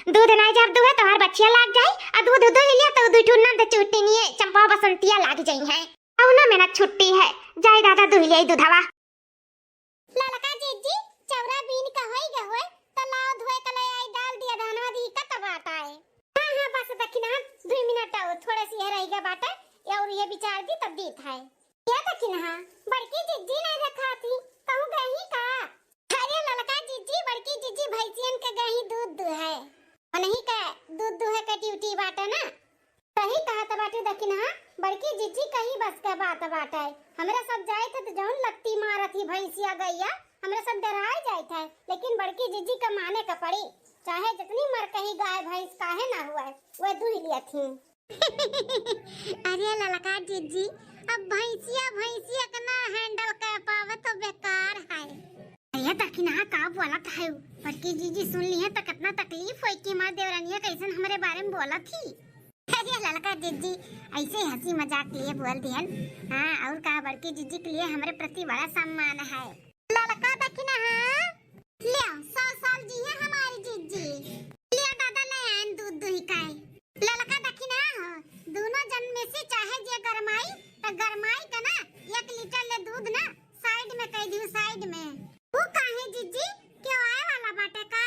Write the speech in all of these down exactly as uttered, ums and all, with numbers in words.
दूध नाई जब दुहे तोहार बछिया लाग जाई, आ दूध दुहि लिया तो दुइ ठू नंद चुटिनिए चंपा बसंतिया लाग जाई है। कौनो मेहनत छुट्टी है, जाई दादा दुहि लिया दूधवा। ललका जीजी, चौरा बीन का होई गे होए, तो लाओ धोए के ले आई, डाल दिया धनवा दी का तब आटा है। हाँ, हाँ, बस दखिनहा, दुइ मिनट आओ, थोड़े सी है रह गया बाटे, और ये बिचार दी तब दीत है। ये दखिनहा, बड़की जीजी नहीं रखा थी, कहूँ गई का? अरे ललका जीजी, बड़की जीजी भैंसियन के गई दूध दुहे। उन्हीं के दूध दुहे के ड्यूटी बाटे ना। सही कहत बाटी दखिनहा, बड़की जीजी कही बस के बात बाटे। हमरा सब जाइत है तो जौन लत्ती मारत ही भैंसिया गैया, हमरा सब डराए जाइत है, लेकिन बड़की जीजी का माने का पड़ी, चाहे जितनी मर कही गाय भैंस काहे ना हुए, वह दुहि लिया थी। अरे ललका जीजी, अब भैंसिया, भैंसिया के ना handle कर पावे तो बेकार है। अरे दखिनहा का बोलत है, बड़की जीजी सुन ली है तो कितना तकलीफ होई कि हमार देवरनिया कैसन हमरे बारे में बोलत ही। अरे ललका जीजी, ऐसे ही हंसी मजाक के लिए बोल दिहन। हाँ, और का, बड़की जीजी के लिए हमरे प्रति बड़ा सम्मान है। ललका दखिनहा, ले, सौ साल जी है हमारी जीजी। ले दादा, ले आइन दूध दुही काई। ललका दखिनहा हो, दोनों जन में से चाहे जे गरमाई, त गरमाई के ना एक लीटर ले दूध ना side में कह दियो, side में। वो काहे जीजी, क्यों आए वाला बाटे का?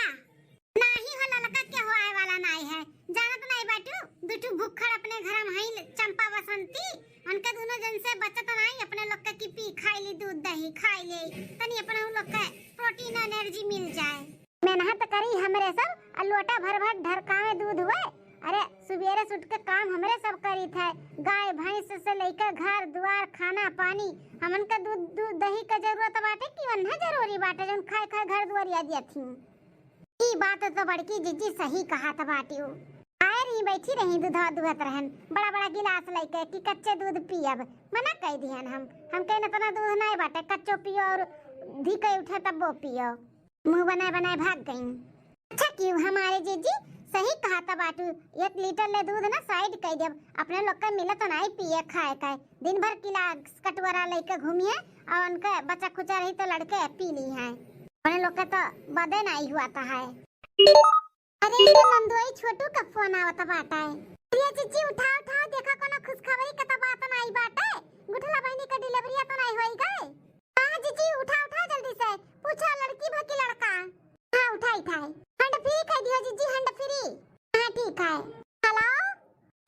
नाही हो ललका, क्यों आए वाला नाही है। जानत नाही बाटू, दुठू भुक्खड़ अपने घर में हई चंपा बसंती, उनके दोनों जन से बचत नाही, अपने लोग के की पी खाई ली, दूध दही खाई ली, तनी अपने उन लोग के protein energy मिल जाए। मेहनत करी हमरे सब, आ लोटा भर भर ढरकावे दूध हुए। अरे सुबेरे से उठ के काम हमरे सब करी थे, गाय भैंस से लेके घर दुआर खाना पानी, हमन के दूध, दूध दही के जरूरत बाटे कि वन्ना जरूरी बाटे जौन खाए खाए घर दुआर याद थी। ई बात तो बड़की जीजी सही कहत बाटिउ। आए रही, बैठी रही, दूधवा दुहत रहन, बड़ा बड़ा गिलास लइके कि कच्चे दूध पियब। मना कइ दिहन हम, हम कहन इतना दूध नाई बाटे, कच्चो पियो और धिके उठे तब्बो पियो। मुंह बनाए बनाए भाग गई। अच्छा किउ हमारे जीजी, सही कहत बाटू, एक लीटर ले दूध ना side कइ देब, अपने लोग के मिलत नाई पिए खाए के। दिन भर गिलास कटोरा लइके घूमिए और उनके बचा खुचा रही तो लड़के पी ली हैं। अपने लोग के तो बदे नाई हुआ था है। अरे, ये नंदोई छोटू का फोन आवत बाटे। अरे जीजी, उठाओ, उठाओ, देखा कोनो खुशखबरी का तो बात नाई बाटे। गुठला बहिनी का delivery तो नाई होई गए? हाँ जीजी, उठाओ, उठाओ जल्दी से। पूछा लड़की भा की लड़का? हाँ, उठाई, उठाई। Hand free कह दियो जीजी, hand free। हाँ, ठीक है। Hello?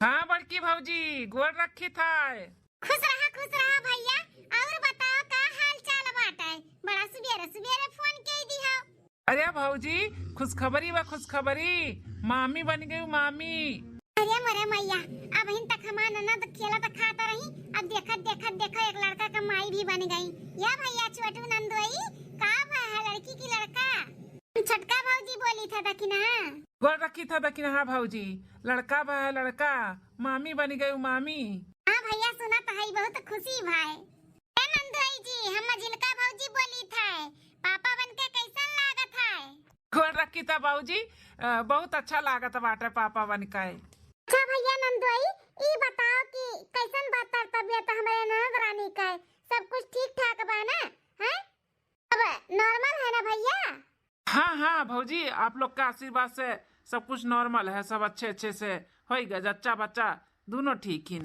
हाँ बड़की भौजी, गोड़ रखी थाय। खुश रहा, खुश रहा भैया। और बताओ, का हाल चाल बाटे? बड़ा सुबेरे सुबेरे फोन कई दिहो। अरे भौजी, खुशखबरी बा, खुशखबरी। मामी बन गई, मामी। अरे मोरे मैया, अबहिन तक हमार ननद खेलत खात रही, अब देखत देखत देखो एक लड़का का माई भी बन गई। या भैया छोटू नंदोई, का भा है, लड़की की लड़का? छोटका भौजी बोली था दखिनहा। गोड़ रखी था दखिनहा भौजी, लड़का भा है लड़का, मामी बन गई मामी। हाँ भैया, सुनत हई, बहुत खुशी भाई। ए नंदोई जी, हम मझिलका भौजी बोली था, पापा बन के कैसन लागत है? गोड़ रखी था भौजी, अ, बहुत अच्छा लागत बाटे पापा बन के। अच्छा भैया नंदोई, ई बताओ कि कैसन बा तर तबियत हमरे ननद रानी के? सब कुछ ठीक ठाक बा ना? हैं? अब normal है ना भैया? हाँ, हाँ भौजी, आप लोग के आशीर्वाद से सब कुछ normal है, सब अच्छे अच्छे से होई गए, जच्चा बच्चा दोनों ठीक हिन।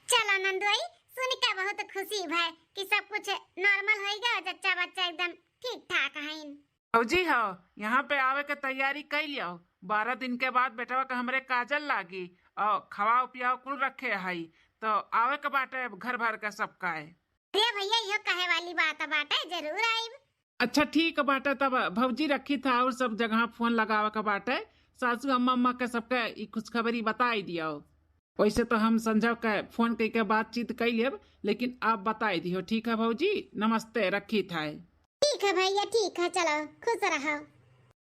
चलो नंदोई, सुन के बहुत खुशी भय कि सब कुछ normal होई गए, जच्चा बच्चा एकदम ठीक ठाक हईन। भौजी हो, यहाँ पे आवे के तैयारी कई लियो, बारह दिन के बाद बेटवा के हमरे काजल लागी और खवाओ पियाओ कुल रखे हई, तो आवे के बाटे घर भर के सबका। अरे भैया, इहो कहे वाली बात बाटे, जरूर आइब। अच्छा ठीक बाटे, तब भौजी रखी था और सब जगह फोन लगावे के बाटे, सासू अम्मा अम्मा के सबके ई खुशखबरी बताई दियो। वैसे तो हम संझा के फोन कई के बातचीत कई लेब, लेकिन आप बताई दियो, ठीक है भौजी? नमस्ते, रखी था। ठीक है भैया, ठीक है, चलो खुश रहो।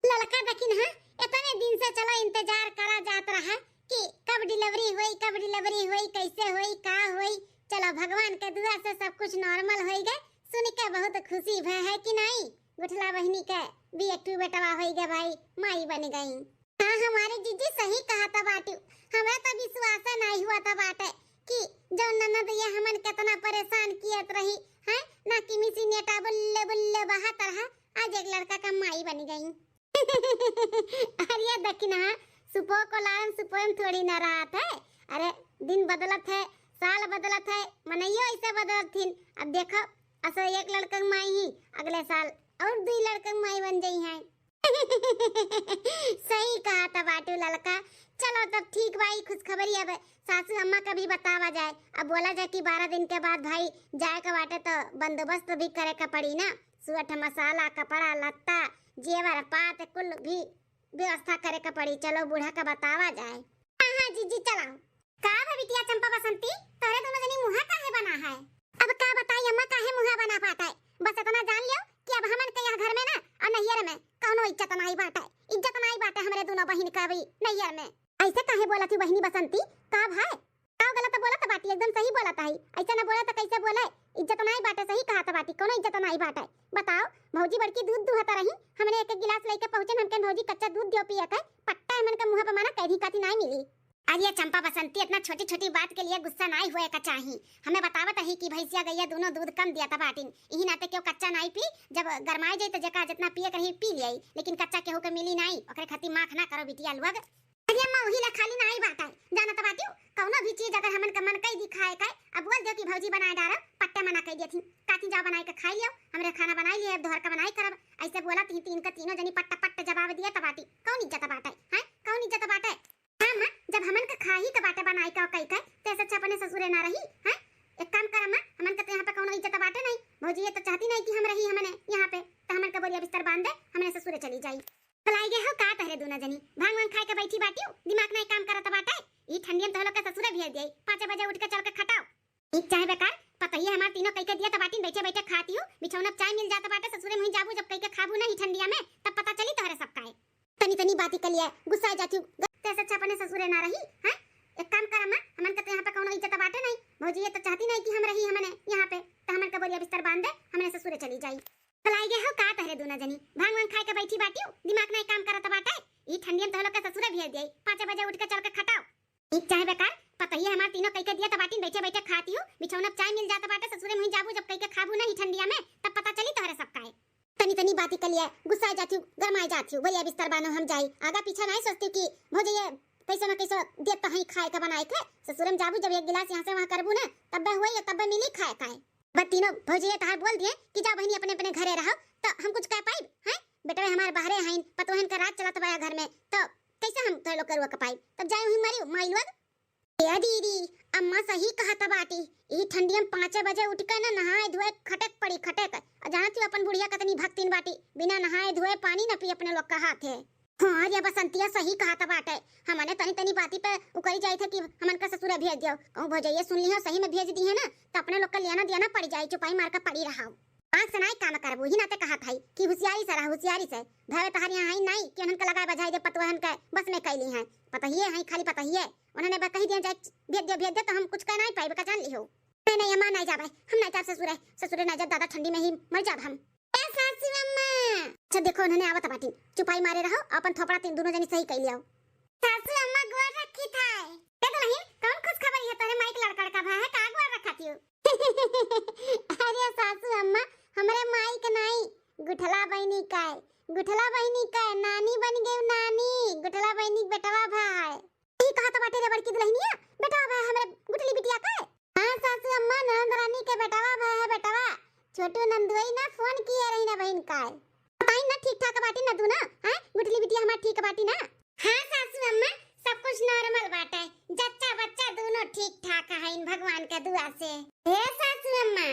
ललका दखिनहा, इतने दिन से चलो इंतजार करा जात रहा कि कब delivery होई, कब delivery होई, कैसे होई, का होई। चलो भगवान के दुआ से सब कुछ normal होई गए। सुन के बहुत खुशी भय है कि नहीं? गुठला बहिनी के भी एक ठू बेटवा होई गए भाई, माई बन गई। हाँ, हमारे जीजी सही कहत बाटू। हमरा तो विश्वास नहीं हुआ था बाटे कि जौन ननद ये हमन कितना परेशान कियत रही, हैं? ना कि मिसिनेटा बुल्ले बुल्ले बहात रहा, आज एक लड़का का माई बन गई। अरे दखिनहा, सुपो को लालन सुपो में थोड़ी ना रहत है। अरे, दिन बदलत है, साल बदलत है, मनइयो ऐसे बदलत हिन। अब देखो, असो एक लड़कन माई ही, अगले साल और दुई लड़कन माई बन जाई हैं। सही कहत बाटू ललका। चलो तब ठीक बा, ई खुशखबरी अब सासू अम्मा का भी बतावा जाए। अब बोला जाए कि बारह दिन के बाद भाई जाए का बाटे तो बंदोबस्त भी करे का पड़ी ना, सुअठ मसाला, कपड़ा लत्ता, जेवर पात कुल भी व्यवस्था करे का पड़ी। चलो बूढ़ा का बतावा जाए। हाँ हाँ जीजी चलाओ। का भा बिटिया चंपा बसंती, तोहरे दोनों जनी मुँहा काहे बना है? अब का बताई अम्मा काहे मुँहा बना बाटे, बस इतना जान लियो कि अब हमन के यह घर में ना और नैहर में कौनो इज्जत नाई बाटे, इज्जत नाई बाटे हमरे दोनों बहिन का भी नैहर में। ऐसे काहे बोलत ही बहिनी बसंती, का भाई? का गलत बोलत बाटी, एकदम सही बोलत है, ऐसे ना बोले तो कैसे बोले? इज्जत नाई बाटे, सही कहत बाटी, कौनो इज्जत नाई बाटे। बताओ भौजी बड़की दूध दुहत रही, हमने एक एक गिलास लेके पहुँचे, हमके भौजी कच्चा दूध दियो पिए के, पट्टा हमन के मुँह पे मारा कैदी काती नाई मिली। अरे चंपा बसंती, इतना छोटी छोटी बात के लिए गुस्सा नाई होए का चाही। हमें बतावत ही कि भैंसिया गैया दोनों दूध कम दिया था बाटिन, यही नाते क्यों कच्चा नाई पी, जब गरमाए जाई तो जेका जितना पिए के रही पी लियाई, लेकिन कच्चा केहू के मिली नाई, ओकरे खातिर माख ना करो बिटिया लोग। अरे अम्मा, वही ला खाली नाई बाटे, जानत बाटियो, कौनो भी चीज अगर हमन के मन कई दी खाए के, अब बोल दियो कि भौजी बनाए डारब, पट्टे मना कई दियथिन, काकी जाओ बनाए के खाई लियो, हमरे खाना बनाई लिए, अब दोहर का बनाई करब, ऐसे बोला तीन तीन का तीनों जनी पट्ट पट्ट जवाब दिए तबाटी, कौन इज्जत बाटे, हैं? कौन इज्जत बाटे? हाँ माँ, जब हमन के खाही के बाटे बनाई के कई के, ते से अच्छा अपने ससुरे ना रही, हैं? एक काम कर अम्मा, हमन के तो यहाँ पे कौनो इज्जत बाटे नहीं, भौजी ये तो चाहती नहीं कि हम रही हमने यहाँ पे, तो हमन के बोरिया बिस्तर बांध दे, हमने ससुरे चली जाई। भुलाई गए हो का तहरे दोनों जनी? भांग वांग खाए के बैठी बाटियो, दिमाग नहीं काम करत बाटे। ई ठंडियन तोह लोग के ससुरे भेज दिए, पाँचे बजे उठ के चल के खटाओ। ई चाहे बेकार, पतोहिए हमार तीनों कई के दिया त बाटिन, बैठे बैठे खाती हूँ, बिछौना पे चाय मिल जात बाटे, ससुरे मुही जाबू जब कई के खाबू नहीं ठंडिया में, तब पता चली तोहरे सब काए। तनी तनी बाती के लिए गुस्सा जाती हूँ, ते से अच्छा अपने ससुरे ना रही, हैं? एक काम कर अम्मा, हमन के तो यहाँ पे कौनो इज्जत बाटे नहीं, भौजी ये तो चाहती नहीं कि हम रही हमने यहाँ पे, तो हमन के बोरिया बिस्तर बांध दे, हमने ससुरे चली जाई। भुलाई गए हो का तहरे दोनों जनी? भांग वांग खाए के बैठी बाटियो, दिमाग नहीं काम करत बाटे। ई ठंडियन तोह लोग के ससुरे भेज दिए, पाँचे बजे उठ के चल के खटाओ। ई चाहे बेकार, पतोहिए हमार तीनों कई के दिया त बाटिन, बैठे बैठे खाती हूँ, बिछौना पे चाय मिल जात बाटे, ससुरे मुही जाबू जब कई के खाबू नहीं ठंडिया में, तब पता चली तोहरे सब काए। तनी तनी बाती के लिए गुस्सा जाती हूँ, गरमाए जाती हूँ, बोरिया बिस्तर बानो हम जाई, आगा पीछा नहीं सोचती हूँ कि भौजी ये कैसो ना कैसो देत तो हई खाए के बनाए के, ससुरे में जाबू जब एक गिलास यहाँ से वहाँ करबू ना, तब्बे हुई तब्बे मिली खाए खाए। बस तीनों भौजी ये तहार बोल दिए कि जाओ बहिनी अपने अपने घरे रहो, तो हम कुछ कह पाइब, हैं? बेटवे हमार बाहरे हईन, पतोहन का राज चलत बा घर में, तो कैसे हम तोहे लोग करुआ के पाइब? तब जाए वहीं मरी माई लोग। ए दीदी, अम्मा सही कहत बाटी, ई ठंडिया में पाँचे बजे उठ के ना नहाए धोए खटेक पड़ी खटेक। आ जानत हो अपन बुढ़िया कतनी भक्तिन बाटी, बिना नहाए धोए पानी न पी अपने लोग का हाथे। हाँ, ये बसंतिया सही कहत बाटे। हमने तनी तनी बाती पे उकरी जाई थे कि हमन का ससुरे भेज दियो। कहूँ भौजैया सुन लिहो, सही में भेज दी है ना, तो अपने लोग का लेना देना पड़ जाई, चुपाई मार के पड़ी रहो। आँख से नाई काम करबू, ही नाते कहत हई कि हुसियारी से रह, हुसियारी से। भवे तहार यहाँ हई नाई कि उन्हन के लगाए बजाई दे, पतोहन के बस में कैली हैं। पतहिए हई, खाली पतहिए। उन्होंने बस कही दिया जाए, भेज दियो, भेज दियो, तो हम कुछ कह नाई पाइब, का जान लिहो। नहीं, नहीं, अम्मा, नहीं जाबे, हम नहीं जाब ससुरे, ससुरे नहीं जाब, दादा ठंडी में ही मर जाब हम। ए सासू अम्मा। अच्छा देखो, उन्होंने आवत बाटी, चुपाई मारे रहो, अपन थोपड़ा तीन दोनों जनी सही कई लियाओ। सासू अम्मा गोर रखी था। ए दुल्हन, कौन खुश खबर है तोरे माई के लड़का लड़का भा है, का गोर रखा थियो? अरे सासू अम्मा, हमरे माई के नाई, गुठला बहिनी का है, गुठला बहिनी का है, नानी बन गई नानी, गुठला बहिनी के बेटवा भा है। ई कहत बाटे रे बड़की दुल्हनिया, बेटवा भा हमरे गुठली बिटिया का है। हाँ सासू अम्मा, ननद रानी के बेटवा भा है बेटवा। छोटू नंदुई ना फोन किए रही ना बहिन का है। बताई ना ठीक ठाक बाटी ना तू ना, हैं? गुठली बिटिया हमार ठीक बाटी ना? हाँ सासू अम्मा, सब कुछ नॉर्मल बाटे। जच्चा बच्चा दोनों ठीक ठाक हईन भगवान के दुआ से। हे सासू अम्मा,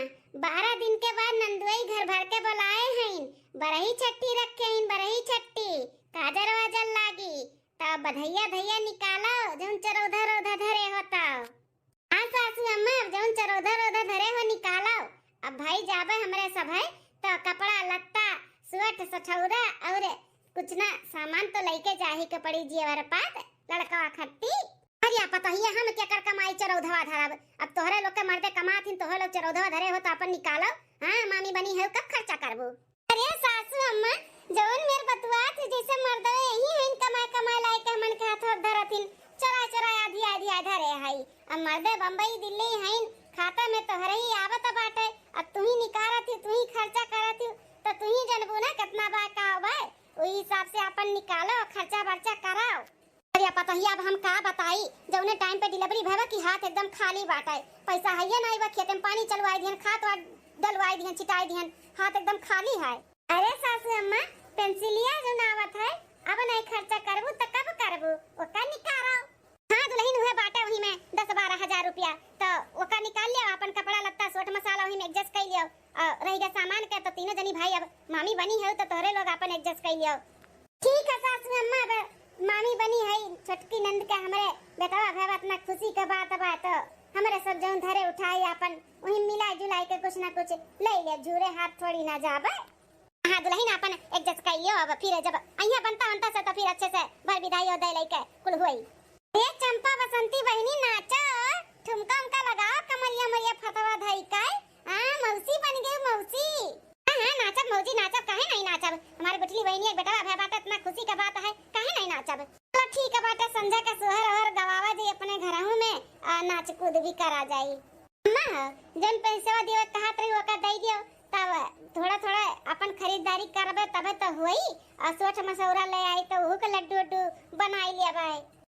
बारह दिन के बाद नंदुई घर भर के बुलाए हईन, बरही छट्टी रखे हईन, बरही छट्टी, काजर वाजर लागी, तब बधैया धैया निकालो, जौन चरौधा रौधा धरे हो तौ। हाँ सासू अम्मा, अब जौन चरौधा रौधा धरे हो निकालो। अब भाई जाबे हमरे सभे, तो कपड़ा लत्ता, स्वेट सठौरा और कुछ ना सामान तो लइके जाही के पड़ी, जेवर पात, लड़कवा खट्टी। अरे पतोहिया, हम केकर कमाई चरौधवा धरब? अब तोहरे लोग के मर्दे कमात हिन, तोहरे लोग चरौधवा धरे हो तो अपन निकालो। हाँ, मामी बनी हो, कब खर्चा करबू? अरे सासू अम्मा, जौन मेर बतुआ थे, जैसे मर्दवे यही हईन, कमाए कमाए लाए के हमन के हाथ धरथिन, चोरा चोरा आधी आधी आए धरे हई। अब मर्दे बम्बई दिल्ली हईन, खाता में तोहरे ही आवत बाटे। अब तू ही निकारत ही, तू ही खर्चा करत ही, तो तू ही जनबू ना कितना बा का बा। वही हिसाब से आपन निकालो, खर्चा बर्चा कराओ। अरे पतोहिया, अब हम का बताई, जौने टाइम पे डिलीवरी भवा कि हाथ एकदम खाली बाटे, पैसा हइये नाई बा, खेते में पानी चलवाई दिहन, खाद वाद डलवाई दिहन, छिटाई दिहन, हाथ एकदम खाली है। अरे सासू अम्मा, पेंसिलिया जौन आवत है, अब नाई खर्चा करबू त कब करबू, ओका निकारो। हाँ दुलहिन, उहे बाटे वही में दस बारह हजार रुपया, त ओका निकाल लियो, आपन कपड़ा लत्ता सूट मसाला वही में एडजस्ट कइ लियो। और रहि गया सामान के, त तीनों जनी भाई अब मामी बनी है, त तोहरे लोग आपन एडजस्ट कइ लियो। ठीक है सासू अम्मा, अब मामी बनी है छोटकी नंद के, हमरे बेटवा भवा, इतना खुशी के बात बा, त हमरे सब जौन धरे उठाई आपन वही मिलाई जुलाई के कुछ ना कुछ लइ ले, झूरे हाथ थोड़ी ना जाबे। हाँ दुलहिन, आपन एडजस्ट कइ लियो, अब फिर जब अइहा बनता बनता से त फिर अच्छे से बर बिदाई और दे लइके कुल हुई। ए चंपा बसंती बहिनी नाचो, ठुमका उमका लगाओ, कमरिया मरिया फतवा धई के। हाँ मौसी बन गई मौसी। हाँ हाँ नाचब मौजी नाचब, काहे नहीं नाचब। हमारे गुठली बहिनी एक बेटवा भवा बाटे, इतना खुशी का बात है, काहे नहीं नाचब। चलो ठीक है बाटे, संझा का सोहर ओहर गवावा जाई अपने घरहू में, आ नाच कूद भी करा जाई। अम्मा हो, जौन पैसवा देवे कहत रही ओका दे दियो, तब थोड़ा थोड़ा अपन खरीदारी करबे तबे तो होई। और सोठ मसौरा ले आई तो उहू के लड्डू उड्डू बनाई लेबे।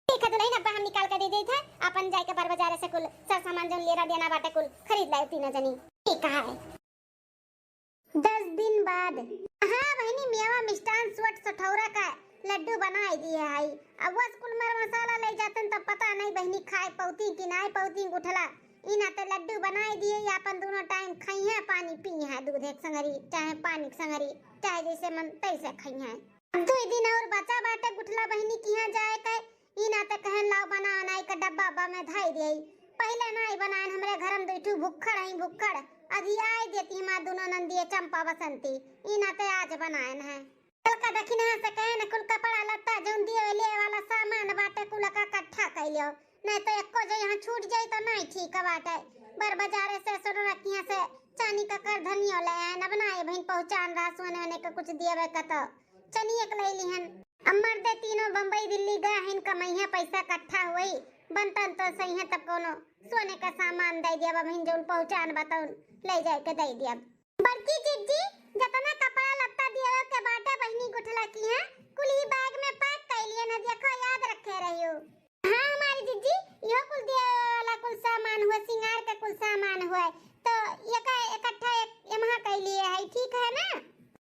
ठीक है दुलहिन, अब्बा हम निकाल के दे देत है, अपन जाए के बर बाजारे से कुल सर सामान जौन लेना देना बाटे कुल खरीद लाए तीनों जनी। ठीक है। दस दिन बाद। हाँ बहिनी, मेवा मिष्ठान सोठ सठौरा का लड्डू बनाई दिए हई। अब वस कुल मर मसाला ले जातन तब पता नहीं बहिनी खाए पौती कि नाई पौती गुठला। ई नाते लड्डू बनाई दिए, या अपन दोनों टाइम खइहें, पानी पीहें, दूध एक संगरी, चाहे पानी के संगरी, चाहे जैसे मन तैसे खइहें। अब दुई दिन और बचा बाटे गुठला बहिनी किहाँ जाए के, ई नाते कहन लाओ बना बनाई के डब्बा उब्बा में धई दिए। पहिले नाई बनाएन, हमरे घर में दुई ठू भुक्खड़ हई भुक्खड़, अधियाई देती हमार दोनों नंदिये चंपा बसंती, ई नाते आज बनाएन है। ललका दखिनहा से कहेन कुल कपड़ा लत्ता जौन दिए ले वाला सामान बाटे कुल का इकट्ठा कइ लियो, नहीं तो एको जो यहाँ छूट जाई तो नहीं ठीक बाटे। बर बाजारे से सोनरा किहाँ से चानी का करधनियो ले आएन, अब ना ये बहिन पहुँचान रहा सोने ओने के कुछ दिए का तो चनिए के ले लिहन। अब मर्दे तीनों बम्बई दिल्ली गए हैं, कमइहे पैसा इकट्ठा हुई, बनतन तो सही है तब कोनो सोने का सामान दे दिया, बहिन जौन पहुँचान बताउन ले जाए के दे दिया। बड़की जिज्जी, जतना कपड़ा लत्ता दिए के बाटे बहिनी गुठला किहाँ, कुल ही बैग में पैक कर लिए न, देखो याद रखे रहियो। हाँ हमारी जिज्जी, इहो कुल दिए वाला कुल सामान हुए, सिंगार के कुल सामान हुए, तो ये का इकट्ठा एक एमहा कर लिए है, ठीक है ना?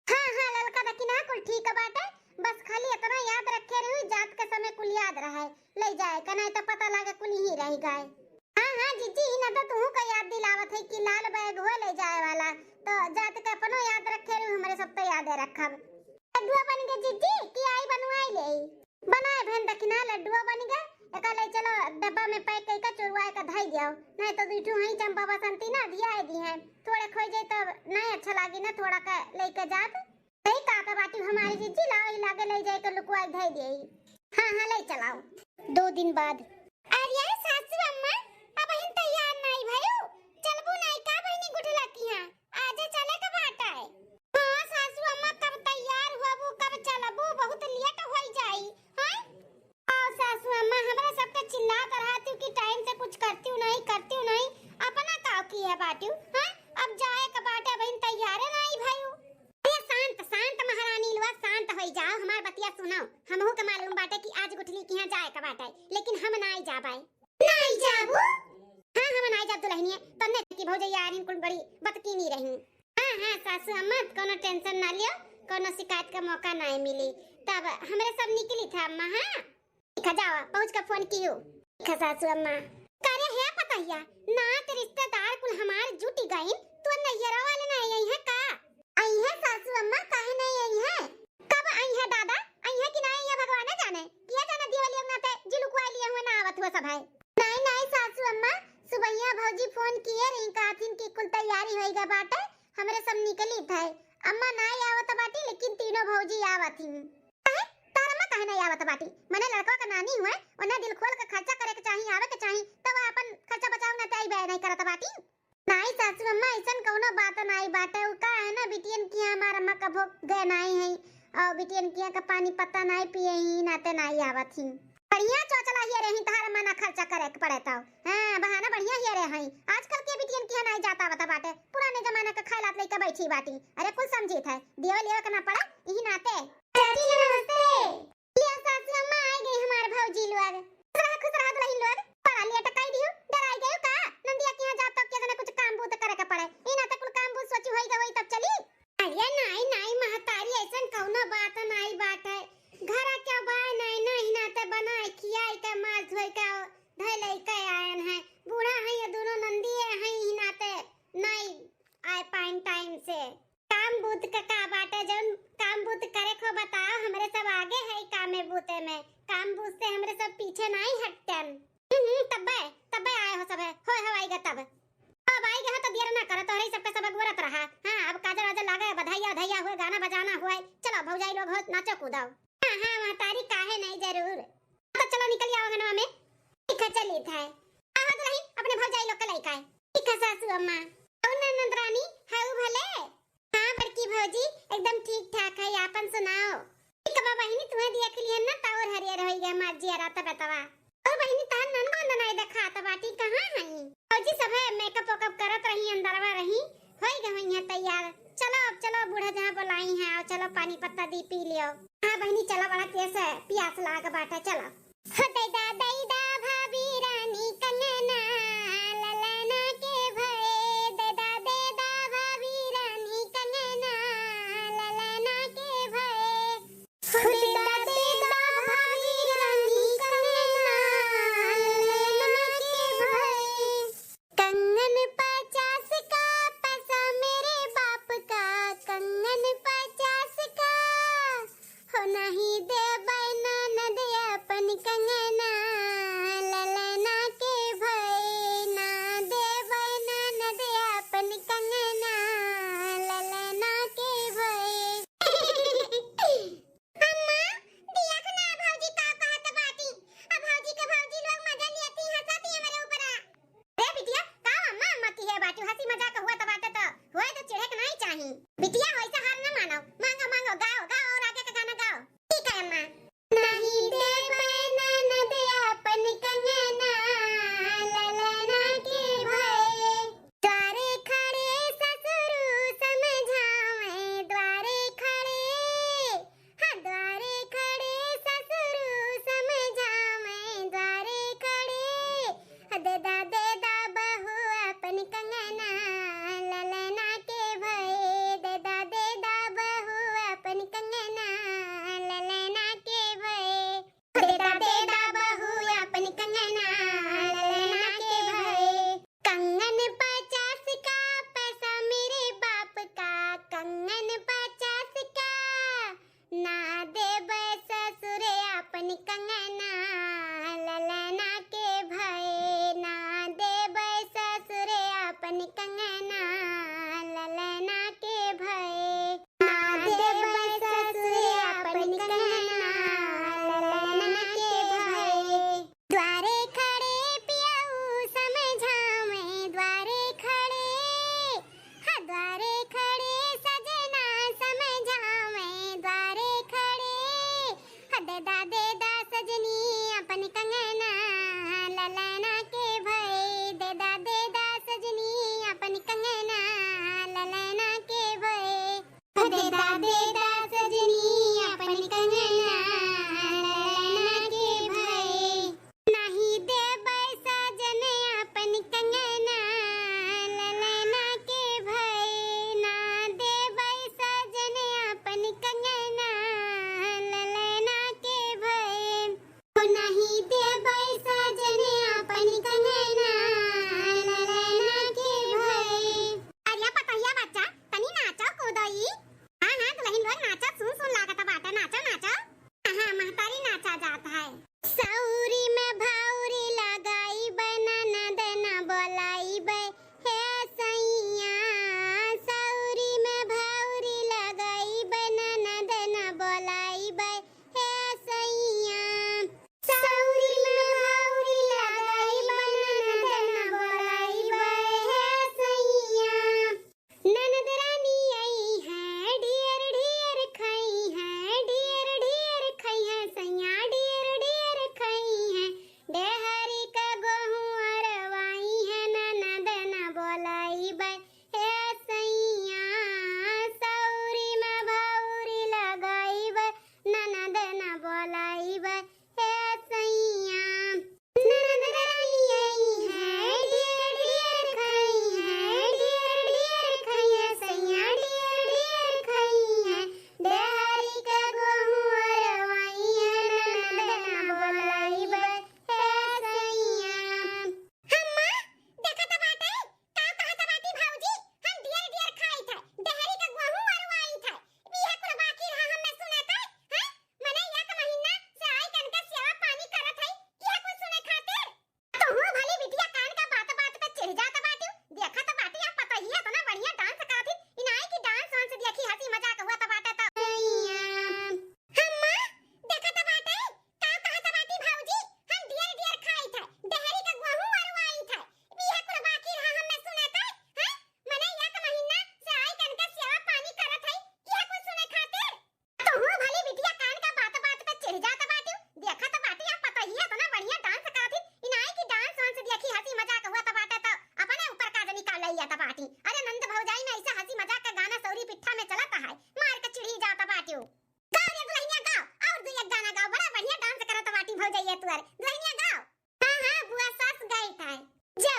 हाँ हाँ ललका दखिनहा कुल ठीक बाटे, बस खाली इतना याद रखे रहियो, जात के समय कुल याद रहे, ले जाए के, नहीं तो पता लागे कुल यहीं रह गए। हाँ हाँ जिज्जी, ई ना तो तुहू का याद दिलावत है कि लाल बैग हो ले जाए वाला, तो जात के अपनो याद रखे रहियो, हमरे सब तो यादे रखब। लड्डुआ बन गए जिज्जी कि आई बनवाई ले? बनाए बहिन दखिनहा लड्डुआ बन गए, एका ले चलो डब्बा में पैक कइके चुरवाए के धई दियो, नहीं तो दुई ठू हई चंपा बसंती ना अधियाए दिहे, थोड़े खोई जाए तब नहीं अच्छा लागी ना, थोड़ा का लेके जात। सही कहा था बाटी हमारी जिज्जी, लाओ ही लागे ले जाए तो लुकवाई धई दिए। हाँ हाँ ले चलाओ। दो दिन बाद। अरे सासू अम्मा, अब हम तैयार नहीं भयो, चलबू नहीं का बहिनी गुठला किहाँ? आजे चले के बाटे। हाँ सासू अम्मा, कब तैयार हुआबू, कब चलबू, बहुत लेट होई जाई। हाँ आओ सासू अम्मा, हमरा सबके चिल्लात रहतिउ कि टाइम से कुछ करतिउ नहीं, करतिउ नहीं, अपना काव किहे बाटिउ। हाँ अब जाए के बाटे, बहिन तैयारे नहीं भयू। अरे शांत शांत महारानी लुआ, शांत होई जाओ, हमार बतिया सुनो। हमहू के मालूम बाटे कि आज गुठली किहाँ जाए के बाटे, लेकिन हम नाई जाबे। नाई जाबू? हाँ हम नाई जाब दुलहिनिया, तन्ने की भौजैया आरिन कुल बड़ी बतकीनी रही। हाँ हाँ सासू अम्मा, कोनो टेंशन ना लियो, कोनो शिकायत का मौका नाई मिली। तब हमरे सब निकली था अम्मा। हाँ ठीक है, जाओ पहुँच के फोन कियो। ठीक है सासू अम्मा। करे है पतहिया, नात रिश्तेदार कुल हमार जुटी गइन, तो नैहरा वाले ना आई है का? आई है सासू अम्मा, काहे नहीं आई है? कब आई है दादा? आई है कि ना आई है भगवान जाने। किया जाना दिवाली नाते जिलुकवा लिए हुए ना आवत हुआ सब है। नहीं नहीं सासू अम्मा, सुबहिया भौजी फोन किए रही, कहथिन कि कुल तैयारी होई गए बाटे, हमरे सब निकली थे। अम्मा नाई आवत बाटी, लेकिन तीनों भौजी आवत ही। काहे? तार अम्मा काहे नाई आवत बाटी? मने लड़का का नानी हुए, उन्हें दिल खोल के खर्चा करे के चाही, आवे के चाही, तब अपन खर्चा बचाव ना ते आई बे नहीं करत बाटी। नाई सासू अम्मा, ऐसन कौनो बात नाई बाटे। उ का है ना, बिटियन किहाँ हमार अम्मा कभो गए नाई है, और बिटियन किहाँ का पानी पत्ता नाई पिए ही, नाते नाई आवत ही। बढ़िया चोचला हिया रही, तहार अम्मा ना खर्चा करे के पड़े तो। हाँ, बहाना बढ़िया हिया रहे हैं। आजकल के बिटियन किहाँ नाई जाता आवता बाटे, पुराने जमाना का खाए लात लइका बैठी बाटी। अरे कुल समझित है, दियो लेवे के ना पड़ा, यही नाते। भौजी लोग नमस्ते। लिया सासू अम्मा, आइ गई हमार भौजी लोग। खुश रहा, खुश रहा दुलहिन लोग। बड़ा लेट कइ दिहु, डेराइ गयु का? नंदिया के यहाँ जाब तब के जने कुछ काम बूत करे के पड़े। ई नाते कुल काम बूत सोची होई गए होई तब चली। अरे नाई, नाई महतारी, अइसन कउनो बात नाई बाटे। घर के बाय नाई, नाई नाते बनाए, खियाए के, मार धोए के, धइ लइके आयन है। बूढ़ा है ये दुनो नंदिये है, ई नाते नाई आए पाइन टाइम से। काम बूत का का बाटे, जउन काम बूत करे को बताओ, हमरे सब आगे है कामे बूते में। काम बूत से हमरे सब पीछे नाई हटतन। हम्म, हम्म, तब्बे, तब्बे आए हो सब है, होय हो आइगा तब। अब आइगा हो तो देर ना करो, तोहरे सबके सब अगोरत रहा। हाँ, अब काजर वाजर लागे, बधाइया उधाइया हुए, गाना बजाना हुए। चलो भौजाई लोग हो, नाचो कूदो। हाँ, हाँ, महतारी काहे नहीं जरूर। तो चलो निकल आओ अंगनवा में। ठीक है, चली था। आहो दुलहिन, अपने भौजाई लोग के लइका है। ठीक है सासू अम्मा। और ननद रानी, हाउ भले? हाँ बड़की भौजी, एकदम ठीक ठाक है, आपन सुनाओ। ठीक बा बहिनी, तुहे देख लिहन ना, तौर हरियर होई गए, मार जिया रात बेतवा। और बहिनी, तहार ननद वनद नाई देखात बाटी, कहाँ हई? भौजी सभे मेकअप वेकअप करत रही, अंदरवा रही, होई गए होई हैं तैयार। चलो अब चलो, बूढ़ा जहाँ बोलाई हैं, आओ चलो पानी पत्ता दी पी लियो। हाँ बहिनी, चलो, बड़ा तेज है, पियास लाग बाटे, चलो। हो दैदा, दैदा भाभी रानी कंगना, ललना के भए। दैदा, दैदा भाभी रानी कंगना, ललना के भए। हो दैदा, दैदा भाभी रानी कंगना, ललना के भए। कंगन पचास का पसा मेरे बाप का, कंगन पचास का। हो नहीं देबै ननद अपन कंगन।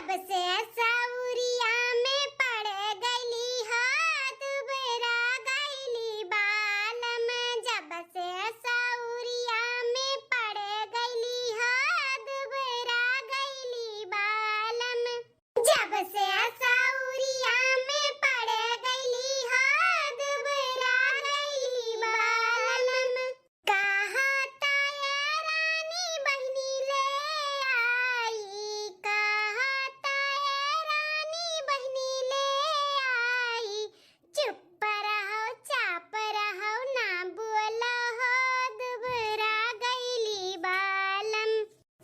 जब से सौरिया में पड़ गइली हो, दुबरा गइली बालम। जब से सौरिया में पड़ गइली हो, दुबरा गइली बालम। जब से सौरिया में पड़ गइली हो, दुबरा गइली बालम। कहत ए रानी बहिनी ले आई, कहत ए रानी बहिनी ले आई। चुप रहो, चाप रहो, ना बोलो हो, दुबरा गइली बालम।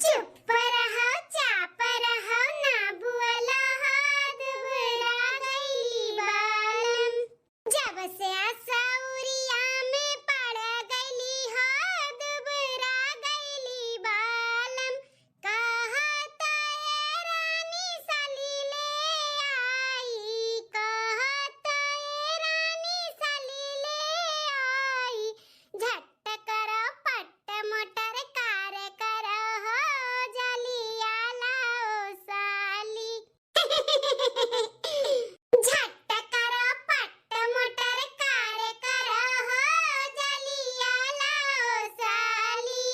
चुप रहो, चाप रहो, ना बोलो हो, दुबरा गइली बालम। जब से सौरिया में पड़ गइली हो, दुबरा गइली बालम। कहत ए रानी साली ले आई, कहत ए रानी साली ले आई। झट करो पट मोटर कार करो हो, जलिया लाओ साली। झट करो पट मोटर कार करो हो, जलिया लाओ साली।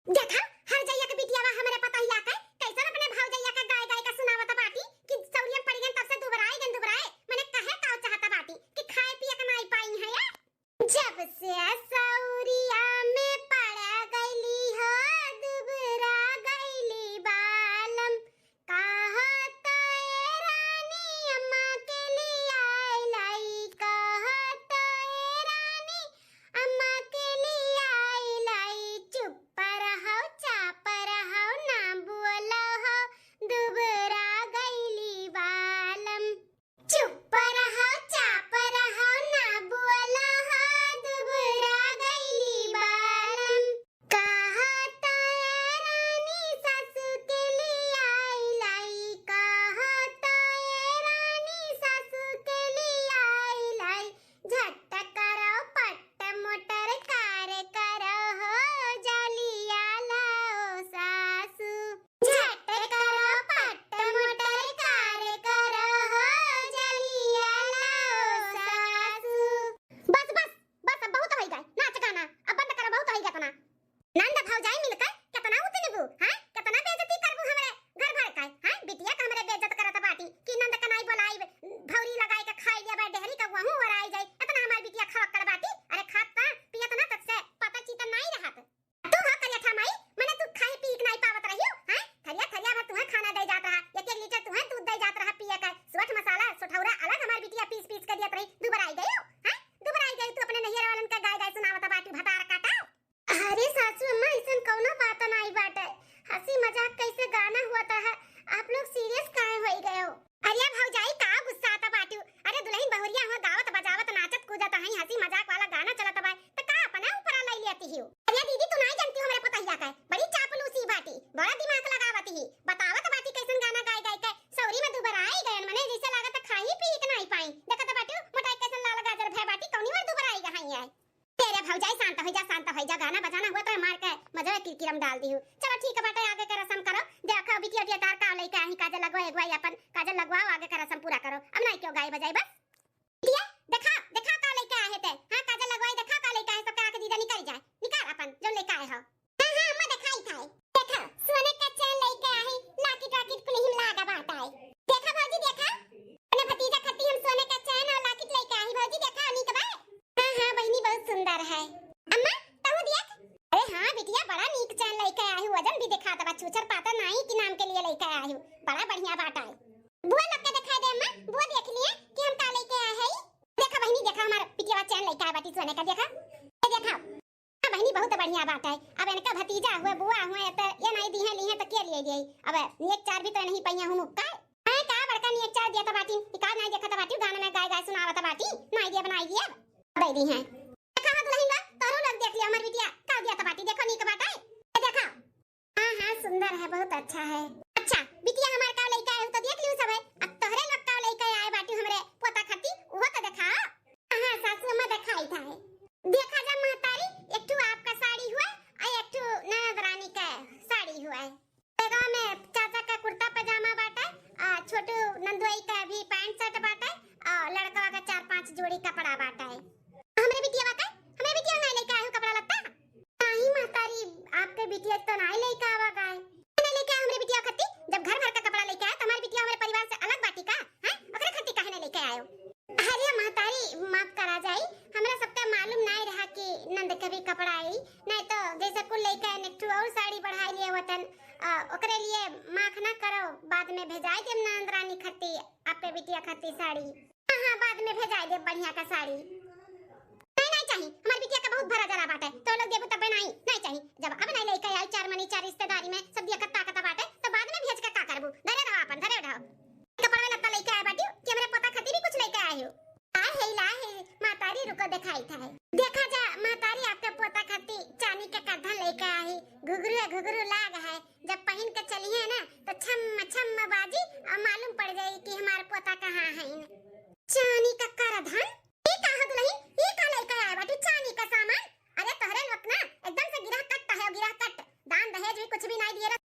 देखा, हर जइया के बिटियावा हमरे पतहिया के कैसन अपने भौजैया के गाय गाय के सुनावत बाटी कि सौरिया पड़ गन तब से दुबराए गन दुबराए। मने कहे का चाहत बाटी कि खाए पिए के नाई पाई है या? जब से सौरिया में पड़ गइली हो, दुबरा गइली बालम। कहत ए रानी अम्मा के लियाई लाई, कहत ए रानी अम्मा के लियाई लाई। चुप रहो, चाप रहो, ना बोलो हो, दुबरा गइली बालम। चुप रहो, चाप रहो, ना बोलो हो, दुबरा गइली बालम। कहत ए रानी सासू के लियाई लाई, कहत ए रानी सासू के लियाई लाई। झट करो पट मोटर कार करो हो, जलिया लाओ सासू। झट करो पट मोटर कार करो हो, जलिया लाओ सासू। बस, बस, बस, अब बहुत होइ गए नाच गाना, अब बंद करो, बहुत होइ गए इतना। नंद भौजाई मिलके केतना उतनबू, हैं? केतना बेइज्जती करबू हमरे घर भर के, हैं? बिटिया के हमरे बेइज्जत करत बाटी कि नंद के नाई बोलाई, भौरी लगाई के खाई लिया बा डेहरी के वहू ओराई जाई। एतना हमार बिटिया खवक्कड़ बाटी, अरे खात ना पियत ना तक से पता चीता नाई रहत। तू हो करिया ठा माई, मने तू खाई पी के नाई पावत रहियो, हैं? थरिया थरिया भर तुहे खाना दे जात रहा, एक एक लीटर तुहे दूध दे जात रहा पिए के, सोठ मसाला सोठौरा अलग हमार बिटिया पीस पीस के दियत रही, दुबराई गई, हैं? दुबराई गई तू अपने नैहर वालन के गाय गाय सुनावत बाटी भतार काटा। अरे सासू अम्मा, अइसन कउनो बात नाई बाटे। हँसी मजाक कइसे गाना हुआ था, आप लोग serious काहे होइ गए हो? अरे भौजाई, का गुस्सात बाटू? अरे दुलहिन बहुरिया हुआ गावत बजावत नाचत कूदत हई, हँसी मजाक वाला गाना चलत बा, त का अपने ऊपर लइ लेती हियो? अरे दीदी, तू नाई जनती हमरे पतहिया के, बड़ी चापलूसी बाटी, बड़ा दिमाग लगावत ही, बतावत बाटी कइसन गाना गाय गाय के सौरी में दुबराई गयन, मने जइसे लागत खाई पी के नाई पाई। देखत बाटू मोटाई कइसन लाल गाजर भय बाटी, कउनी ओर दुबराई गई है। अरे भौजाई, शांत होइ जा, शांत होइ जा, गाना बजाना हुआ तो मार के मजवा किरकिरम डाल दिहू। चलो ठीक बाटे, आगे के रसम करो। देखो बिटिया उटिया तार का लइके आही, काजल लगवा, एगो आई अपन काजल लगवाओ, आगे का रसम पूरा करो। अब नाई क्यों गाई बजाई बस। बिटिया, देखा, देखा का लइके आहे ते। हाँ, काजल लगवाई, देखा का लइके आहे, सबके आँख दीदा निकल जाए। निकाल अपन, जो लइके आए हो। हाँ, हाँ, अम्मा देखाई था। देखा, सोने का चैन लइके आहे, लाकिट वाकिट कुल हिम लागा बाटा है। देखा भौजी, देखा, अपने भतीजा खाती हम सोने का चैन और लाकिट लइके आही भौजी, देखा नीक बा। हाँ, हाँ बहिनी, बहुत सुंदर है। अम्मा, तहू देख। अरे हाँ बिटिया, बड़ा नीक चैन लइके आही, वजन भी देखात बा, छूछर पातर नाई की नाम के लिए लइके आही, बड़ा बढ़िया बाटा है। बुआ लोग के देखाई दे अम्मा, बुआ देख लिए कि हम का लइके आए हई। देखा बहिनी, देखा हमार बिटिया चैन लइके आए बाटी सोने का, देखा। ये देखा। हाँ बहिनी, बहुत बढ़िया बात है। अब इनका भतीजा हुए, बुआ हुए, तो ये नाई दिहे लिहे तो के लिए दिए? अब नेक चार भी तो नहीं पहिया हूँ मुक्का। हाँ, का बड़का नेक चार दिया तो बाटी, ई का नाई देखा तो बाटी, गाना में गाय गाय सुनावा तो बाटी, नाई दिया बनाई दिया, दे दी है। देखा हो दुलहिन बा, तोरो लोग देख लिया हमार बिटिया, का दिया तो बाटी, देखो नीक बाटे, ये देखा। हाँ, हाँ, सुंदर है, बहुत अच्छा है। अच्छा, बिटिया हमार का लइके आए हो तो देख लियो सब है। अब तोहरे लोग का लइके आए बाटी हमरे पोता खाती, वो तो देखा। हाँ, सासू अम्मा देखाई था है। देखा जा महतारी, एक ठो आपका साड़ी हुआ और एक ठो ननद रानी का साड़ी हुआ है। एगो में चाचा का कुर्ता पजामा बाटे, आ नंदोई का भी पैंट शर्ट बाटे और लड़कवा का चार पांच जोड़ी कपड़ा बाटे। हमरे बिटिया का, हमरे बिटिया नाहीं लेके आए हो कपड़ा लत्ता? नाहीं महतारी, आपके बिटिया तो नाहीं लेके आवा का है। नाहीं लेके आए हमरे बिटिया खत्ती, जब घर भर का कपड़ा लेके आए तो हमारे बिटिया हमारे परिवार से अलग बाटी का, हैं? ओकरे खत्ती काहे नाहीं लेके आए हो? अरे महतारी, माफ करा जाई, हमरा सबका मालूम नाहीं रहा कि नंद के भी कपड़ा आई, नाहीं तो जैसे कुल लेके आए, एक ठो और साड़ी बढ़ाई लिए वतन, अ, ओकरे लिए माफ ना करो, बाद में भेजाई देम नंद रानी खत्ती, आपके बिटिया खत्ती साड़ी। हाँ, हाँ, बाद में भेजाई देब बढ़िया का साड़ी। नाहीं, नाहीं चाही, हमार बिटिया का बहुत भरा जरा बाटे, तो लोग देबू तबे नाहीं, नाहीं चाही। जब अब नाहीं लेके आई चार मनी चार रिश्तेदारी में, सब दिया कत्ता कत्ता बाटे, तो बाद में भेज के का करबू? धरे रहो आपन, धरे रहो। कपड़ा लत्ता लेके आए बाटी कि हमरे पोता खातिर भी कुछ लेके आए हो? आए हे, ला हे, महतारी रुको देखाई था है। देखा जा महतारी, आपके पोता खातिर चांदी के करधन लेके आई, घुघरू है, घुघरू लाग है, जब पहिन के चलिहे ना तो छम छम बाजी और मालूम पड़ जाई कि हमार पोता कहाँ है। चांदी का करधन? ई का हो दुलही, ई का लेके आए बाटी चांदी का सामान? अरे तोहरे लोग ना एकदम से गिरह कट है, गिरह कट। दान दहेज भी कुछ भी नाहीं दिए रहे।